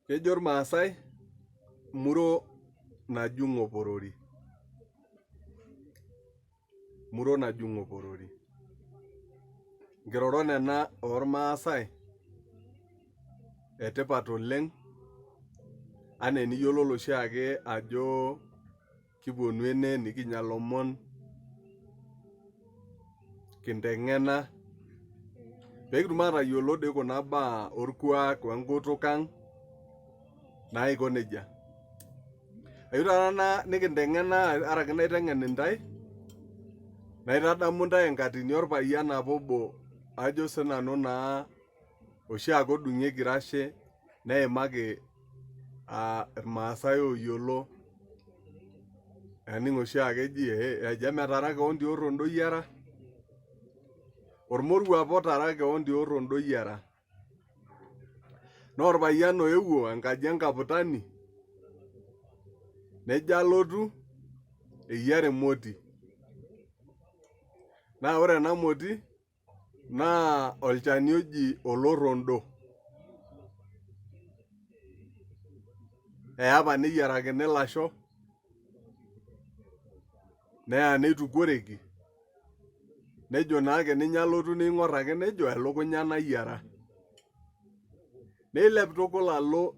Kejo irmaasai muro najung'o porori. Muro najung'o porori. Nkirorot nena ormaasai etipat oleng anaa eniyiololo oshiake ajo kipuonu ene nikinya ilomon, kinteng'ena peekitum aatayiolo doi kuna baa orkuak wenkutuk ang naa aiko nejia. Ayieu taata nikinteng'ena araki naiteng'en intae naitadamu intae enkatini orpayian apa obo ajo sinanu naa oshiake odung'ieki irashe neimaki irmaasai ooyiolo aning oshiake eji ejo emetara kewon tiorro ndoyiara ormoruo apa otara kewon tiorro ndoyiara naa orpayian oewuo enkaji enkaputani nejo alotu eyiara emoti naa ore ena moti naa olchani oji olorrondo. Eya apa neyiarakini ilasho neya neitukuoreki nejo naake ninye alotu neing'or ake nejo elukunya nayiara. Neilep tukul alo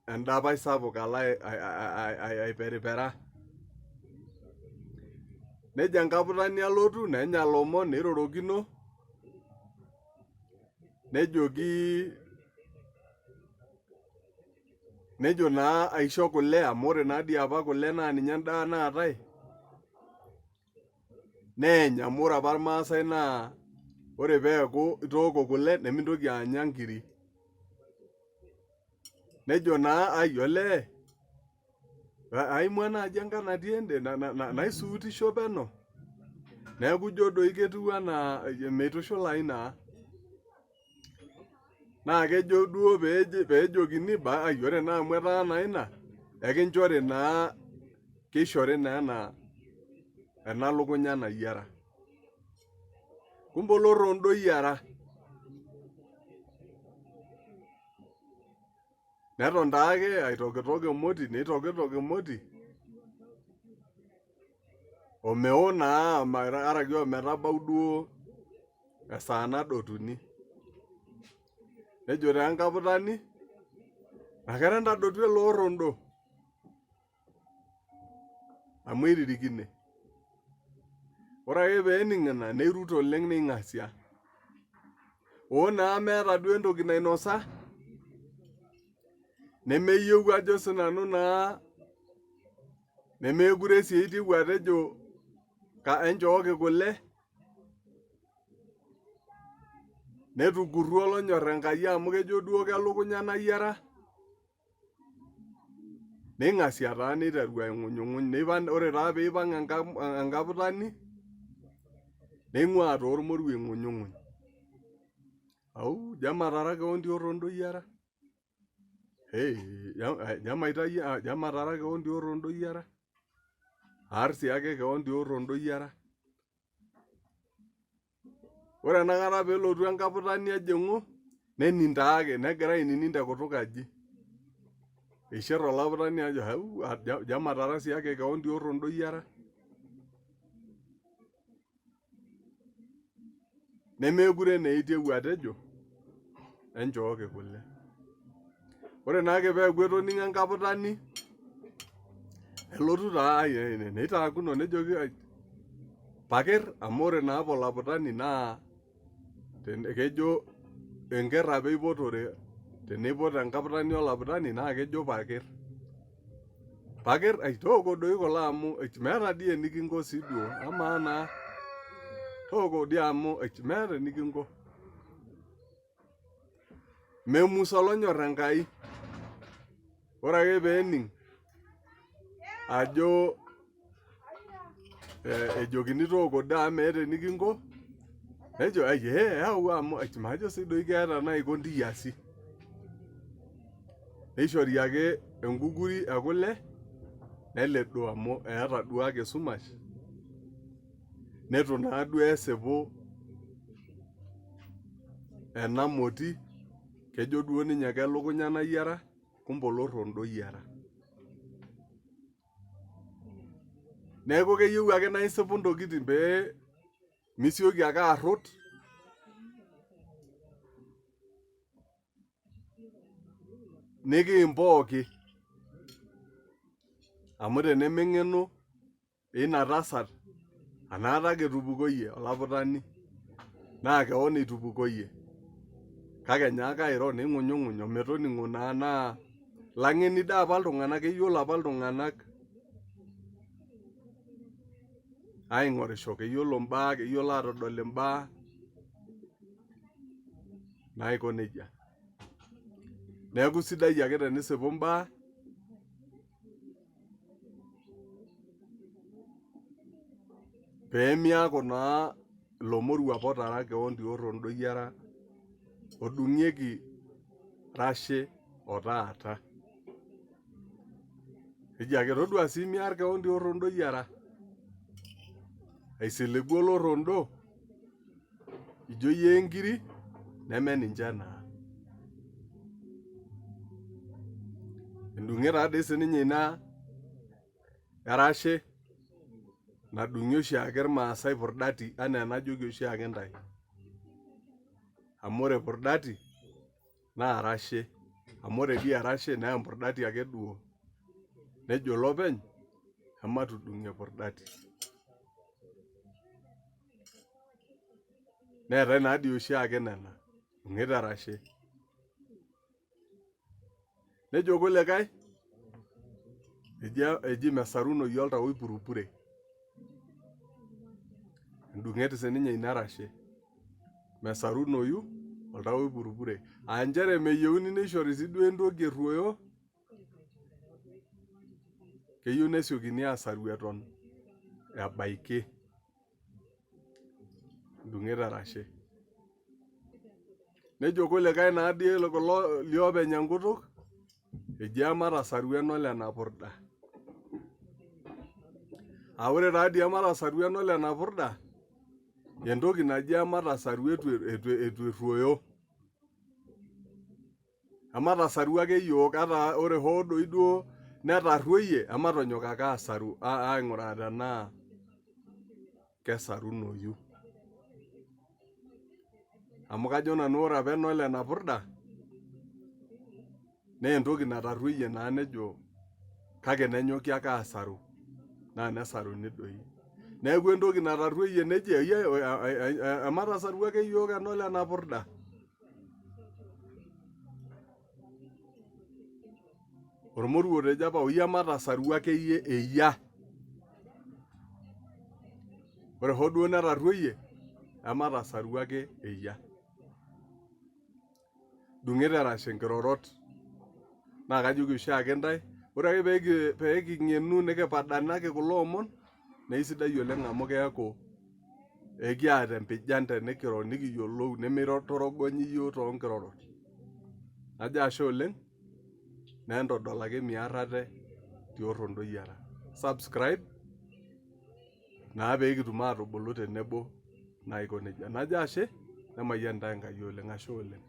endapash sapuk alo aiperipera. Nejo enkaputani alotu nenya ilomon neirorokino nejoki nejo naa aisho kule amu ore naa dii apa kule naa ninye endaa naatae neeny amu ore apa irmaasai naa ore peeku itooko kule nemintoki anya nkiri. Nejo naa ai olee aimua naaji enkang natii ende naisuutisho peno neeku ijo doi ketiu anaa meitushulayu naa. Naa kejo duo peejokini ai ore naa amu etaa naa ina ekinchori naa keishori naa ena ena lukunya nayiara. Kumbe olorrondo oyiara. Neton taake aitokitok emoti neitokitok emoti omeo naa araki ometabau duo esaa nadotuni. Nejo taa enkaputani nakata entadotu ele orrondo amu eiririkine. Ore ake peening ina neirut oleng neing'asia. Hoo naa meeta duo entoki nainosa nemeyieu ajo sinanu naa nemeekure sii eitieu atejo enchooki kule netukurrua olonyorr Enkai amu kejo duo kelukunya nayiara. Neing'asia taa neiteru aing'unyung'uny ore taa peipang enkaputani neing'uaa taa ormoruo aing'unyung'uny. Au ijo ematara kewon tiorrondo iyiara, ijo ematara kewon tiorrondo iyiara, aar siake kewon tiorrondo iyiara. Ore enakata peelotu enkaputani ejing'u nening taake negira ainining tekutuk aji. Eishir olaputani ajo hau ijo ematara siake kewon tiorrondo iyiara. Nemeekure naa eitieu atejo enchooki kule. Ore naake peeku etoning'o enkaputani nelotu taa neitaakuno nejoki pakir amu ore naa apa olaputani naa kejo enker apa eipotore teneipot enkaputani olaputani naa kejo pakir. Pakir tooko doi kulo amu meeta dii enikinko sii duo amaa naa tooko dii amu meeta enikinko. Memus olonyor Enkai. Ore ake peening ajo ejokini tooko doi amu meeta enikinko nejo ee yau amu majo sii doi keeta naiko ntiyiasi. Neishori ake enkukuri e kule neledoo amu eeta duake esumash neitu naaduo esipu ena moti kejo duo ninye kelukunya nayiara. Kumbe olorrondo iara. Neeku keyieu ake naa isipu intokitin pee misioki ake arrut nikiim pooki amu tenemeng'eno ina tasat anaata ake etupukoyie olaputani naa kewon eitupukoyie kake enyaaka airo ning'unyung'uny ometoning'o naa naa ilang'eni dii apa iltung'anak keyiolo apa iltung'anak aing'orisho keyiolo imbaa keyiolo atodol imbaa naiko nejia. Neeku sidai ake tenisipu imbaa pee miaku naa ilo moruo apa otara kewon tiorrondo iara odung'ieki rashe otaata. Nejia ake todua sii miar kewon tiorrondo iara aisiligu olorrondo ijo iyie nkiri neme ninche naa. Endung'et taadoi sininye ina erashe nadung'i oshiake irmaasai purdati anaa enajoki oshiake intae. Amu ore purdati naa arashe amu ore dii erashe naa empurdati ake duo nejo olopeny ematudung empurdati. Neetae naa dii oshiake nena dung'ito erashe. Nejo kulikae eji mesarunoyu oltau oipurupure. Endung'et sininye ina erashe. Mesarunoyu oltau oipurupure. Aa nchere meyieuni neishori sii duo entoki erruoyo, keyieu nesiokini aasaru eton ebaiki. Endung'et erashe. Nejo kulikae naadii kulo liopeny enkutuk eji ematasaru enole napurda. Aa ore taadii ematasaru enole napurda entoki naji ematasaru eitu erruoyo. Ematasaru ake iyiook ata ore hoo doi duo netarruoyie ematonyok ake aasaru aing'uraa tenaa kesarunoyu. Amu kajo nanu ore apa enole napurda naa entoki natarruoyie naa nejo kake nenyoki ake aasaru naa nesaruni doi. Neeku entoki natarruoyie neji ematasaru ake iyiook enole napurda. Ormoruo otejo apa oyia matasaru akeyie eyia. Ore hoo duo netarruoyie, ematasaru ake eyia. Dung'ito erashe nkirorot naa kajoki oshiake intae ore ake pee king'enu nikipadanaki kulo omon naa eisidai oleng amu keeku ekiata empijan tenikiro nikiyiolou nemeitorogony iyiook toonkirorot. Najo ashe oleng naa entodol ake miar ate tiorrondo yiara. Subscribe naa pee kitum atubulu tenebo naa aiko nejia. Najo ashe nemayian intae Enkai oleng, ashe oleng.